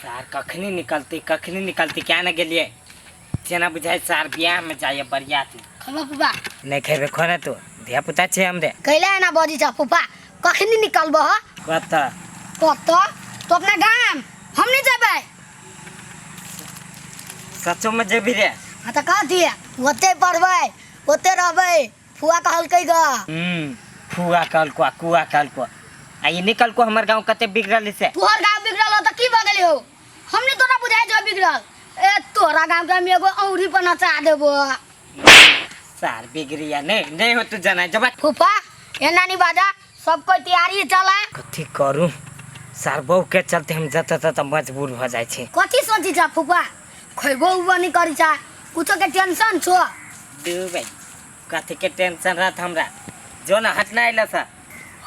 सार कखनी निकलती, कखनी निकलती क्या न गेलिए। जेना बुझाइ सार बियाह में जाइए बरियात में। खबा फूफा। नहीं खेबे खोने तू, धिया पुता छे हमरे। कैला एना बजी छ फूफा, कखनी निकलबो ह? कत? कत? तो अपना गाम हम नहीं जेबै। सचो में जेबी रे? हाँ तो कह दिए, ओते पढ़बै ओते रहबै, फुआ कहलकै ग। फुआ कहलको आ कुआ कहलको आ ई निकलको हमर गांव कते बिगड़ल से। तोहर गांव बिगड़ल हो त की भ गेली हो? हमनी तोरा बुझाइ छौ बिगड़ल। ए तोरा गांव के हम एगो औरी पर नचा देबो। सार बिगड़िया नहीं नहीं हो तू जाना जब। फूफा ए नानी बाजा सब कोई तैयारी चला। कथी करू सार बहू के चलते हम जत तत मजबूर भ जाइ छी। कथी सोची छा फूफा? खैबो उबो नहीं करी छा, कुछो के टेंशन छो? दू भाई कथी के टेंशन रहत हमरा, जो ना हटना आइला सा।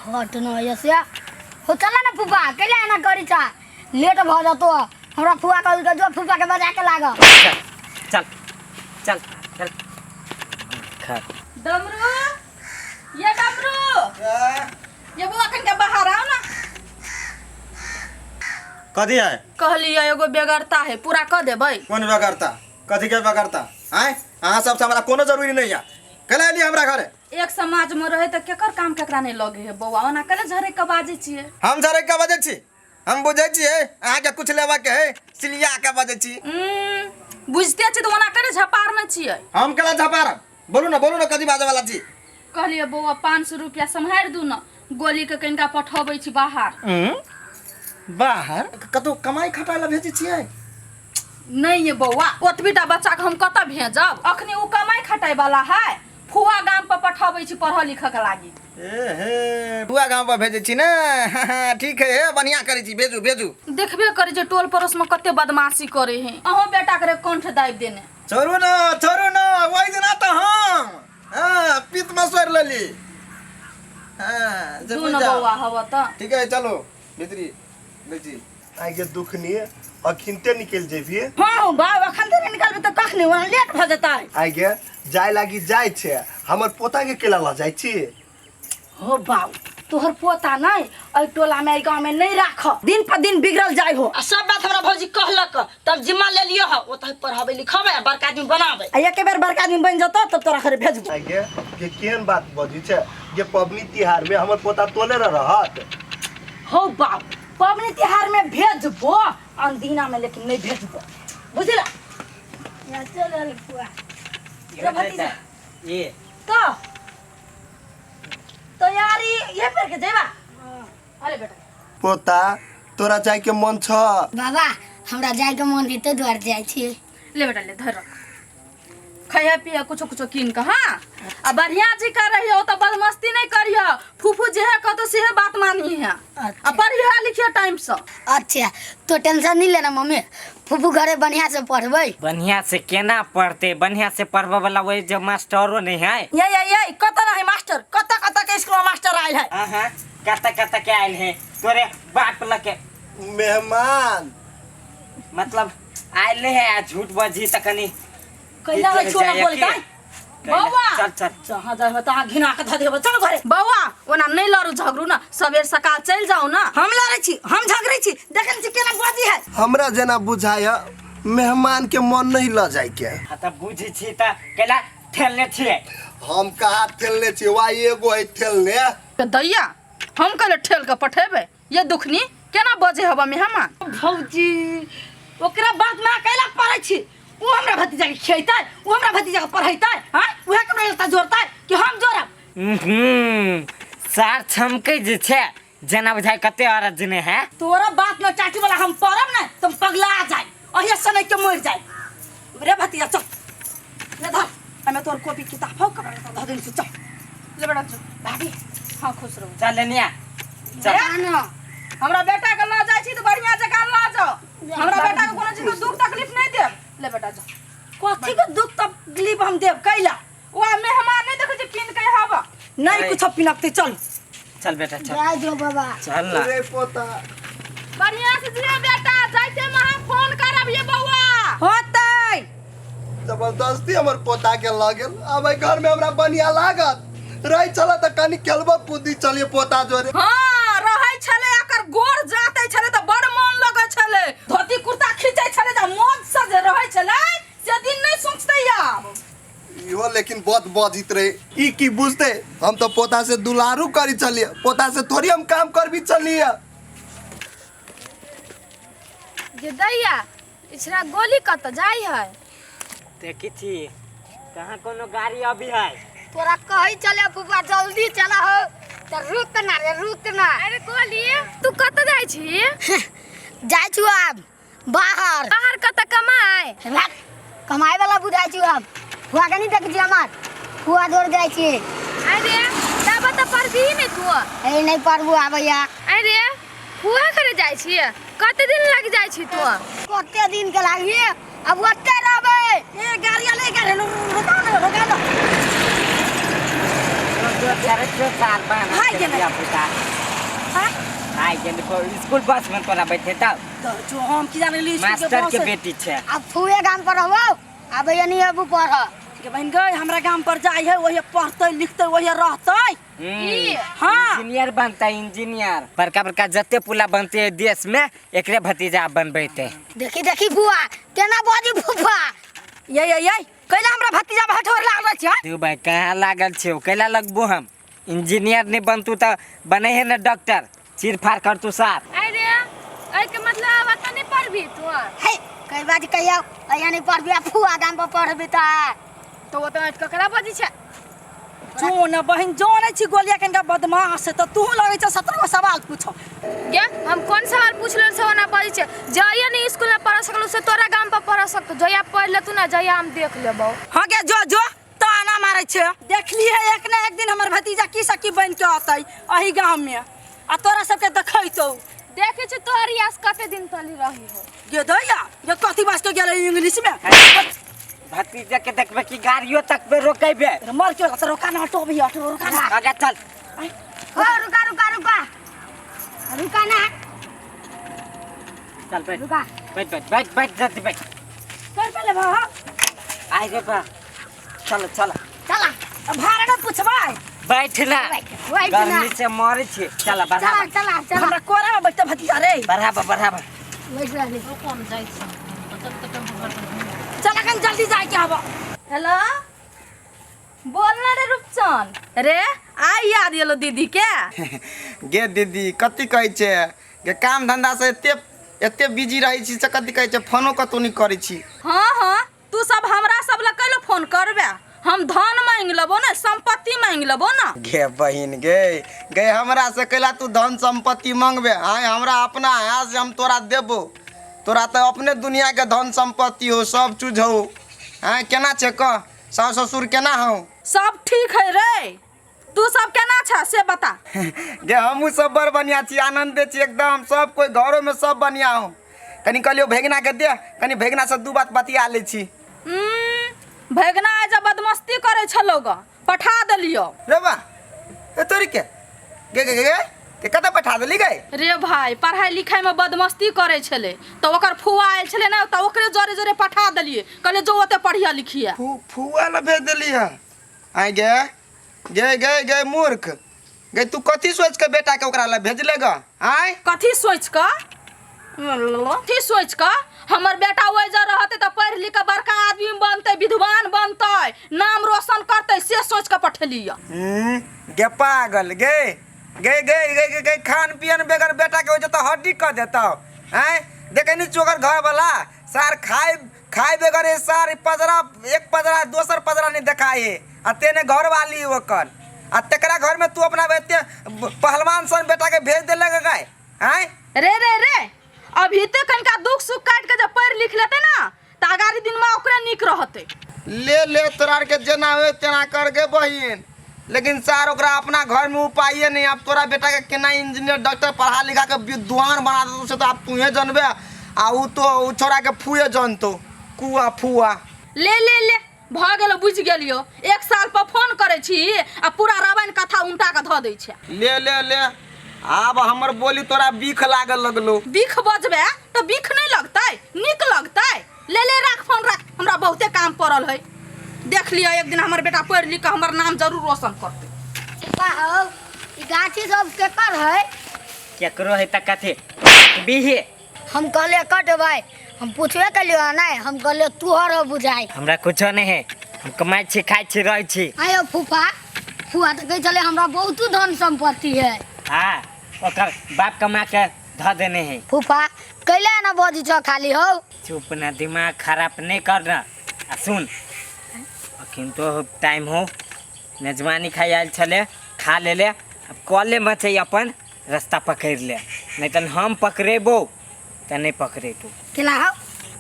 हट न ऐसे हो चला ना फूफा, कैला एना करी छा, लेट भ जतो। हमरा फुआ कहल के जो फूफा के बजा के लाग। चल चल चल खा। डमरू ये डमरू ये बुआ कन के बाहर आओ ना। कथी है? कहलिए एगो बेगरता है पूरा क देबै। कोन बेगरता? कथी के बेगरता? आय अहाँ सबसे हमरा कोनो जरूरी नहीं है। कल एलियै हमरा घरे? एक समाज में रहे त केकर काम केकरा नहीं लगे है बौआ, ओना कले झरे के बाजै छियै। हम झरे के बाजै छी? हम बुझै छियै अहाँके कुछ लेबऽ के है, सिलिया के बाजै छी। बुझते छी त ओना कले झपार में छियै। हम केला झपारब? बोलू ना, बोलू ना, कथी बाजै वाला छी? कहलिए बौआ 500 रुपया सम्हारि दू ना, गोली के कनिका पठबै छी बाहर। बाहर कतौ कमाई खटाइ ला भेजै छियै? नहीं ये बौआ, ओतबी टा बच्चा के हम कतऽ भेजब? अखनी ओ कमाई खटाइ वाला है, फुआ गाम पर पठबै छी पढ़ऽ लिखऽ के लागी। ए हे, फुआ गाम पर भेजै छी ने? हाँ, ठीक है, हे बढ़िया करै छी, भेजू भेजू। देखबे करै छै टोल पड़ोस में कते बदमाशी करे है, अहों बेटा के कंठ दाबि देने। छोड़ू ना, छोड़ू ना, वही दिना तऽ हम हाँ पीत में सोर लेली। हाँ, जे दू न बुझा। बौआ हव तऽ। ठीक है, चलो भीतरी बेटी। आइ गे दुखनी अखिनते निकलि जेबही? हाँ बाब, अखन ते निकलबे तऽ कखनी, वहाँ लेट भऽ जेतै। आइ गे जाय लागी जाइ छै, हमर पोता के केला लऽ जाइ छी? हो बाबू, तोहर पोता नहीं एहि टोला में एहि गाँव में नहीं राख, दिन पर दिन बिगड़ल जाय हो। आ सब बात हमरा भौजी कहलक तब जिम्मा ले लियो हो, ओतहि पढ़ाबै लिखबै आ बड़का आदमी बनाबै। आ एके बेर बड़का आदमी बनि जेतौ तब तोरा घरे भेजबो। आइ गे गे केहन बात बजै छै गे, पबनी तिहार में हमर पोता तोले रहत? हो बाप, पबनी तिहार में भेजबो, अनदिना में लेकिन नहीं भेजबो, बुझला? चल फुआ। रे भतीजा। ये तो तैयारी ये पर के जेबा। अरे बेटा पोता तोरा जाय के मन छ? बाबा हमरा जाय के मन है ते द्वार जाय छी। ले बेटा ले, धर रख, खाइया पिया कुछो कुछो कीन के। हाँ आ बढ़िया जी कर रही हो तो बदमस्ती नहीं करियो, फूफू जे है कहतो सेहे बात मानी है। अच्छा। आ पढ़िया लिखियो टाइम से। अच्छा तो टेंशन नहीं लेना मम्मी, फूफू घरे बढ़िया से पढ़बै। बढ़िया से केना पढ़ते? बढ़िया से पढ़बे वाला वही जो मास्टरो नहीं है। ये ये ये कत ना है मास्टर, कत कत के स्कूल में मास्टर आयल है? हाँ हाँ, कत कत के आयल है तोरे बाप लके मेहमान। मतलब आयल नहीं है, आ झूठ बजी त कनी कैला है छोना बोलता है? बौआ। चल चल जहाँ जाए तहाँ घिना के धऽ देबो, चल घरे। बौआ ओना नहीं लड़ू झगड़ू ना, सबेर सकाल चलि जाओ ना। हम लड़ै छी, हम झगड़ै छी, देखै छी केना बजी है। हमरा जेना बुझाय मेहमान के मन नहीं ल जाय के। हाँ त बुझी छी त कैला ठेलने छियै? हम कहाँ ठेलने छी, वा एगो है ठेलने। के दैया हम कहले ठेल के पठेबै, ये दुखनी केना बजे हवा मेहमान? भौजी ओकरा बात में कैला पड़ै छी? उ हमरा भतीजा के खियैतै, उ हमरा भतीजा के पढ़ैतै, हाँ उहे के हमरा लत्ता जोड़तै कि हम जोड़ब? सार छमकै जे छै जेना बुझाइ कते अरज ने है। तोरा बात न चाची वाला हम पड़ब ने तुम पगला जाए, अहिया सनै के मर जाए। रे भतीजा चल ले धर, हमें तोर कॉपी किताब हो कपड़ा लत्ता धऽ देने छी, चल ले बेटा चल। भाभी हाँ खुश रहो। चल लेनिया चल। हमरा बेटा के लऽ जाइ छी तऽ बढ़िया जकाँ लऽ जाओ, हमरा बेटा के कोनो चीज के दुख तकलीफ नहीं देब। ले बेटा जाओ। कथी के दुख तकलीफ हम देब कैला? ओ मेहमान नहीं देखै छी किन के हवा नहीं अरे। कुछ पिनकते, चल चल बेटा चल। जाय दो बाबा। चल ना रे पोता बढ़िया से जिए बेटा, जाइते में हम फोन करब ये बौआ। होतै। जबरदस्ती हमर पोता के लऽ गेल, अब एहि घर में हमरा बढ़िया लागत रही। चल तऽ कनी खेलबो कूदी चलिए पोता जोरे। हाँ रहै छलै, एकर गोर जाते छलै तऽ बड़ मन लगै छलै, धोती कुर्ता लेकिन बहुत बजित रहे। ई की बुझते, हम तो पोता से दुलारू करी चलिए, पोता से थोड़ी हम काम कर भी चलिए। गे दैया, इछरा गोली कत जाई है? देखी छी कहाँ कोनो गाड़ी अभी है। तोरा कही चले फुफा जल्दी चला हो त रुक ना रे, रुक ना। अरे गोली, तू कत जाई छी? जाइ छु आब बाहर। बाहर कत कमाए? भाग, कमाए वाला बुझाइ छु आब। फुआ के नहीं देखै छी हमार, फुआ जोर जाइ छी। अरे तब त पढ़बी नहीं तू? ए नहीं पढ़बू आबैया। अरे फुआ करे जाइ छी, कते दिन लग जाइ छी तू? कते दिन के लागी, अब ओते रहबै। ए गाड़िया ले गाड़ी रुका ना, रुका ना। भाई गेलै। हाँ? आई गेल स्कूल बस में तोरा बैठे तब तो जो हम की जाने ली स्कूल के मास्टर बस के है। बेटी छे। अब फुए गाम पर रहबो, आबैया नहीं अबू पढ़। के बहन गई हमरा गाम पर जाई है, वही पढ़ते लिखते वही रहते। हाँ। इंजीनियर बनता, इंजीनियर। बड़का बड़का जते पुला बनते है देश में, एकरे भतीजा बनबेते। देखी देखी फुआ केना बाजी फुफा। ये ये ये कैला हमरा भतीजा भठोर लागल छै? तू भाई कहाँ लागल छे, कैला लगबो हम? इंजीनियर नहीं बनतू तो बने है ना डॉक्टर, चीर फाड़ कर तू सार। अरे ऐ के मतलब अब नहीं पढ़बी तू? हे कई बात कहियो अया नहीं पढ़बी, आ फुआ गाम पर पढ़बी त। तो वो तो ककरा बजी छे? जो न बहन जो नै छी गोलिया कनका बदमाश है, त तू लगै छ 17 गो सवाल पूछो। गे हम कौन सवाल पूछलो से ना बजी छे? जइया नहीं स्कूल में पढ़ सकलो से तोरा गाम पर पढ़ सकतो, जइया पढ़ ले तू ना जइया हम देख लेबो। हां गे जो जो ताना मारै छे। देखली है एक न एक दिन हमर भतीजा की सकी बन के अतै अही गांव में, आ तोरा सबके देखैतौ। देखे छी तोहर यास कते दिन तली रही हो। गे दैया ये कथी बात के गेलै इंग्लिश में? भतीजा के देखबे कि गाड़ियों तक पे रोकेबे। मर के तो रोका ना, ऑटो भी ऑटो रोका ना। आगे चल। हो रुका रुका रुका रुका ना, चल बैठ रुका बैठ बैठ बैठ बैठ जल्दी बैठ। कर पहले भा आइ रे बा, चलो चलो चला। भाड़ा ना पूछबै? बैठ ना, बैठ ना, गर्मी से मरे छी। चल चला बढ़ावा चला चला हमरा कोरा में बैठते भतीजा रे। बढ़ावा बढ़ावा बैठ रहली। चल अखन जल्दी जाए के हबो। हेलो बोलना रे रूपचंद। रे आई याद एलो दीदी के? गे दीदी कथी कहै छे गे, काम धंधा से एते एते बिजी रहै छी से कथी कहै छे, फोनो कतौ नहीं करै छी। हाँ हाँ तू सब हमरा सब लग कैलो फोन करबे? हम धन मांग लेबो ना, संपत्ति मांग लेबो ना। गे बहिन गे गे हमरा से कैला तू धन संपत्ति मांगबे? आय हमरा अपना हाथ से हम तोरा देबो, तोरा तो अपने दुनिया के धन संपत्ति हो, सब चीज हो। हाँ केना छे कह, सास ससुर केना हो? सब ठीक है रे, तू सब केना छ से बता। गे हमहूँ सब बड़ बढ़िया छी, आनंदे छी एकदम, सब कोई घरों में सब बढ़िया हो। कनी कहलियो भेगना के दे, कनी भेगना से दू बात बतिया लै छी। भेगना आज बदमस्ती करे छलो ग, पठा देलियो। रे बा ए तोरी के गे गे गे के कतऽ पठा देली गे? रे भाई पढ़ाई लिखाई में बदमस्ती करे छले तो ओकर फुआ आयल छले ना, तो ओकरे जोरे जोरे पठा देलिए, कहले जो ओते पढ़िया लिखिया। फुआ ला भेज देली है? आइ गे गे गे गे मूर्ख गे, तू कथी सोच के बेटा के ओकरा ला भेजले ग? आय कथी सोच के? कथी सोच के हमर बेटा ओइ जे रहते त पढ़ लिख के बड़का आदमी बनते, विद्वान बनते, नाम रोशन करते, से सोच के पठेलिए। गे पागल गे गे गे गे गे गे खान पियन बगैर बेटा के हो तो हड्डी कह देता। आय देखे नहीं चोकर घर वाला सार खाए खाए बगैर ए सार पजरा एक पजरा दोसर पजरा नहीं देखाए, आ तेने घर वाली ओकर, आ तेकरा घर में तू अपना एते पहलवान सन बेटा के भेज देले गे? आय रे रे रे अभी ते कनका दुख सुख काट के जब पढ़ लिख लेते ना त अगाड़ी दिन में ओकरे निक रहते। ले ले तोरा के जेना होय तेना कर गे बहिन, लेकिन सार ओकरा अपना घर में उपाये नहीं। अब तोरा बेटा के केना इंजीनियर डॉक्टर पढ़ा लिखा के विद्वान बना देतो से तो आप तुहे जानबे, आ उ तो उ छोरा के फुए जानतो, कुआ फुआ। ले ले ले भ गेलो, बुझि गेलियो। एक साल पर फोन करे छी आ पूरा रामायण कथा उल्टा के ध दै छै। ले ले ले आब हमर बोली तोरा बीख लागल लगलो। बीख बजबे तो बीख नहीं लगतै, निक लगतै। ले ले राख फोन राख, हमरा बहुते काम पड़ल है। देख लियो एक दिन हमर बेटा पढ़ लिख के हमर नाम जरूर रोशन करतै। का हो ई गाछी सब केकर है? केकरो है त कथी बीहे? हम कहले कटबै, हम पूछबे कलियो नहीं, हम कहले तोहर हो बुझाई। हमरा कुछो नहीं है, हम कमाइ छी खाइ छी रहै छी। आयो फूफा, फुआ तऽ कहै छलै हमरा बहुत धन सम्पत्ति है। हाँ, ओकर बाप कमा के धऽ देने है। फूफा कैला ना बजै छ खाली हौ? चुप ना, दिमाग खराब नहीं कर ना। आ सुन, अखन तो टाइम हो, मेजबानी खाइ आयल छले, खा ले ले। अब कॉले में छै अपन रास्ता पकड़ ले, नहीं तो हम पकड़ेबो तऽ नहीं पकड़ेतौ। केना हौ?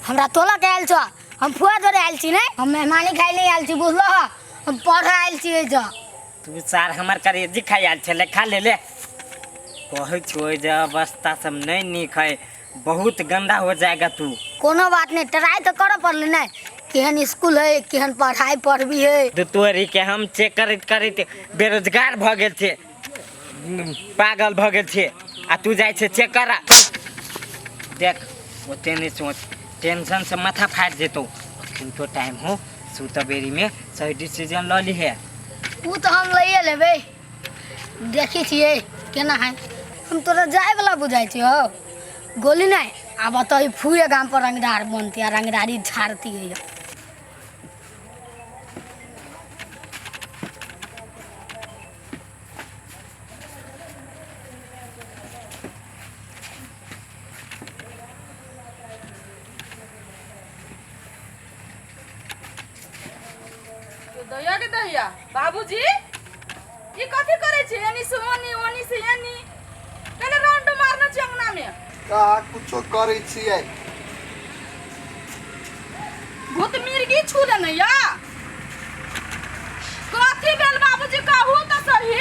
हमरा तोला के आयल छ, हम फुआ जोरे आयल छी नहीं, हम मेहमानी खाइ नहीं आयल छी, बुझलो ह? हम पढ़े आयल छी एहिसँ। तू सार हमर करेजी खाइ आयल छले, खा ले ले। कहै छौ जे अवस्था सब नहीं नीक है, बहुत गंदा हो जाएगा तू। कोनो बात नहीं, ट्राई तो करऽ पड़लै ने, केहन स्कूल है, केहन पढ़ाई पढ़बी है। तोरी के हम चेक करैत करैत बेरोजगार भऽ गेल छे, पागल भऽ गेल छे, आ तू जाइ छे चेक करा। देख ओते नहीं सोच, टेंशन से माथा फाटि जेतौ। अखन तो टाइम हो, सुत बेरी में सही डिसीजन लऽ लिहे। उ तऽ हम लैए लेबै, देखै छियै केना है। हम तोरा जाए वाला बुझाइ छियौ गोली नहीं। आब तऽ फूए गाम पर रंगदार बनती आ रंगदारी झाड़ती है। दहिया के दहिया बाबूजी, ई कथी करै छी? एनी से ओनी, ओनी से एनी, केना राउंड मारने छी अंगना में? का कुछो करै छियै? भूत मिर्गी छू लेने या कथी भेल बाबूजी? कहू तऽ सही।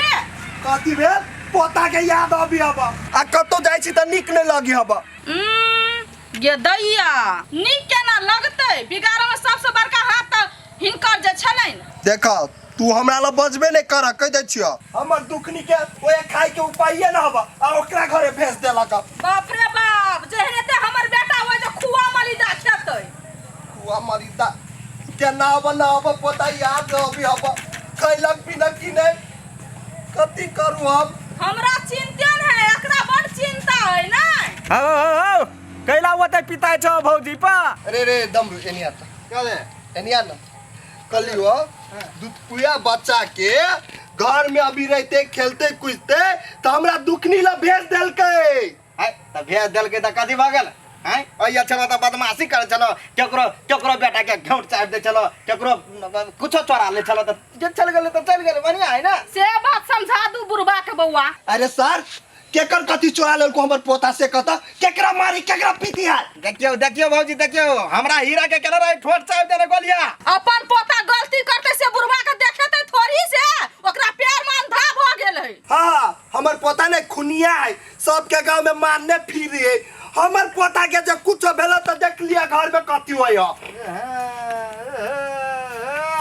कथी भेल? पोता के याद अबी हब, आ कतौ जाइ छी तऽ नीक नहि लगी हब। गे दैया, नीक केना लगतै? बिगाड़ऽ में सबसे बड़का हाथ तऽ हिनकर जे छलनि। देख, तू हमरा लग बजबे नहि कर, कहि दै छियौ। हमर दुखनी के ओए खाय के उपाये न हब, आ ओकरा घरे भेज देलक। बाप रे बाप, जेहने ते हमर बेटा ओइ जे खुआ मलिदा खेतै। खुआ मलिदा केना हब न हब पोता याद अबी हब, खैलक पीलक की नहि, कथी करू हम? हमरा चिंते न है, एकरा बड़ चिंता है नै। हौ हौ हौ, कैला ओतै पिताइ छौ भौजी पर? अरे रे दमरू, एनिया त चले एनिया न कहलियो, दुधपुया बच्चा के घर में अभी रहते खेलते कूदते तो हमरा दुखनी ला भेज देलकै। आय त भेज देलकै त कथी भऽ गेल? आय ओइ छलो त बदमाशी करै छलो, केकरो केकरो बेटा के घेंट चाटि दै छलो, केकरो कुछो चोरा लै छलो, त जे चलि गेलै त चलि गेलै, बढ़िया है ना? से बात समझा दू बुढ़बा के बौआ। अरे सर, केकर कथी चोरा लेलको हमर पोता से कहता? केकरा मारी, केकरा पीती है? देखियौ देखियौ भौजी देखियौ, हमरा हीरा के केना रहे ठोर चाटि देने गोलिया। अपन पोता गलती करते से बुढ़बा के देखेते थोड़ी, से ओकरा प्यार में अंधा भ गेल है। हाँ, हमर पोता ने खुनिया है, सबके गांव में मारने फिरे है। हमर पोता के जे कुछ भेल त देख लिया घर में कथी होय है।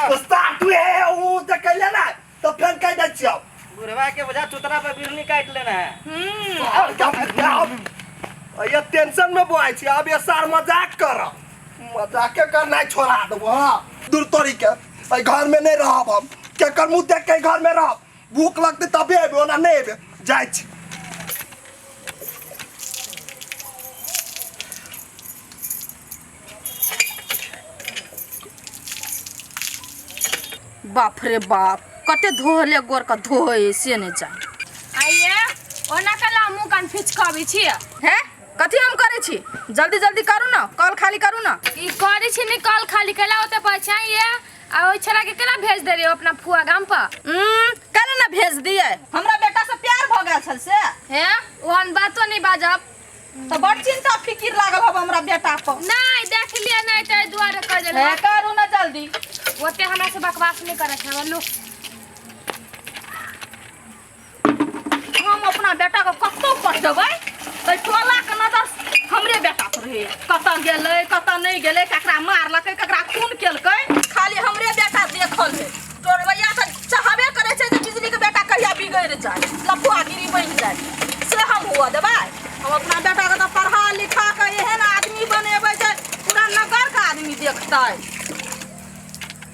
उस्ताद तू हे ऊ देखले ना तो फेर कह दै छियौ। बुढ़वा के बुझा चुतरा पर बिरनी काटि लेना है। ये टेंशन में बोआई छी, अब ये सार मजाक कर, मजाके करना छोड़ा देबो। हाँ दूर तोरी के एहि घर में नहीं रहब हम, केकर मुँह देख के घर में रहब? भूख लगतै तबे एबै, ओना नहीं एबै, जाइ छी। बाप रे बाप, कते धोले गोर के धोए से नहीं जान। आइए ओना कला मुँह कान फिचकाबै छी। हे कथी हम करै छी? जल्दी जल्दी करू ना, कल खाली करू ना। ई करै छी ने कल खाली केला ओते पछाइए, आ ओइ छड़ा के केना भेज दे रहे अपना फुआ गाम पर? केना ना भेज दिए, हमरा बेटा से प्यार भ गेल छल से। हे ओहन बातो नहीं बाजब। तो बड़ चिंता फिकिर लागल हब हमरा बेटा पर। नहीं देख लिया नहीं तो दुआरे कह देल। हे करू ना जल्दी, ओते हमरा से बकवास नहीं करे छै हमरा लोग। हम अपना बेटा के कतौ पठेबै तऽ टोला के नजर हमरे बेटा पर रहे, कतऽ गेलै कतऽ नहि गेलै, ककरा मारलकै ककरा खून केलकै, खाली हमरे बेटा देखल है। टोलबैया तऽ चाहबे करै छै जे बिजली के बेटा कहिया बिगड़ि जाय, लफुआगिरी बनि जाय, से हम हुअ देबै? हम अपना बेटा के तऽ पढ़ा लिखा के एहन आदमी बनेबै जे पूरा नगर के आदमी देखतै।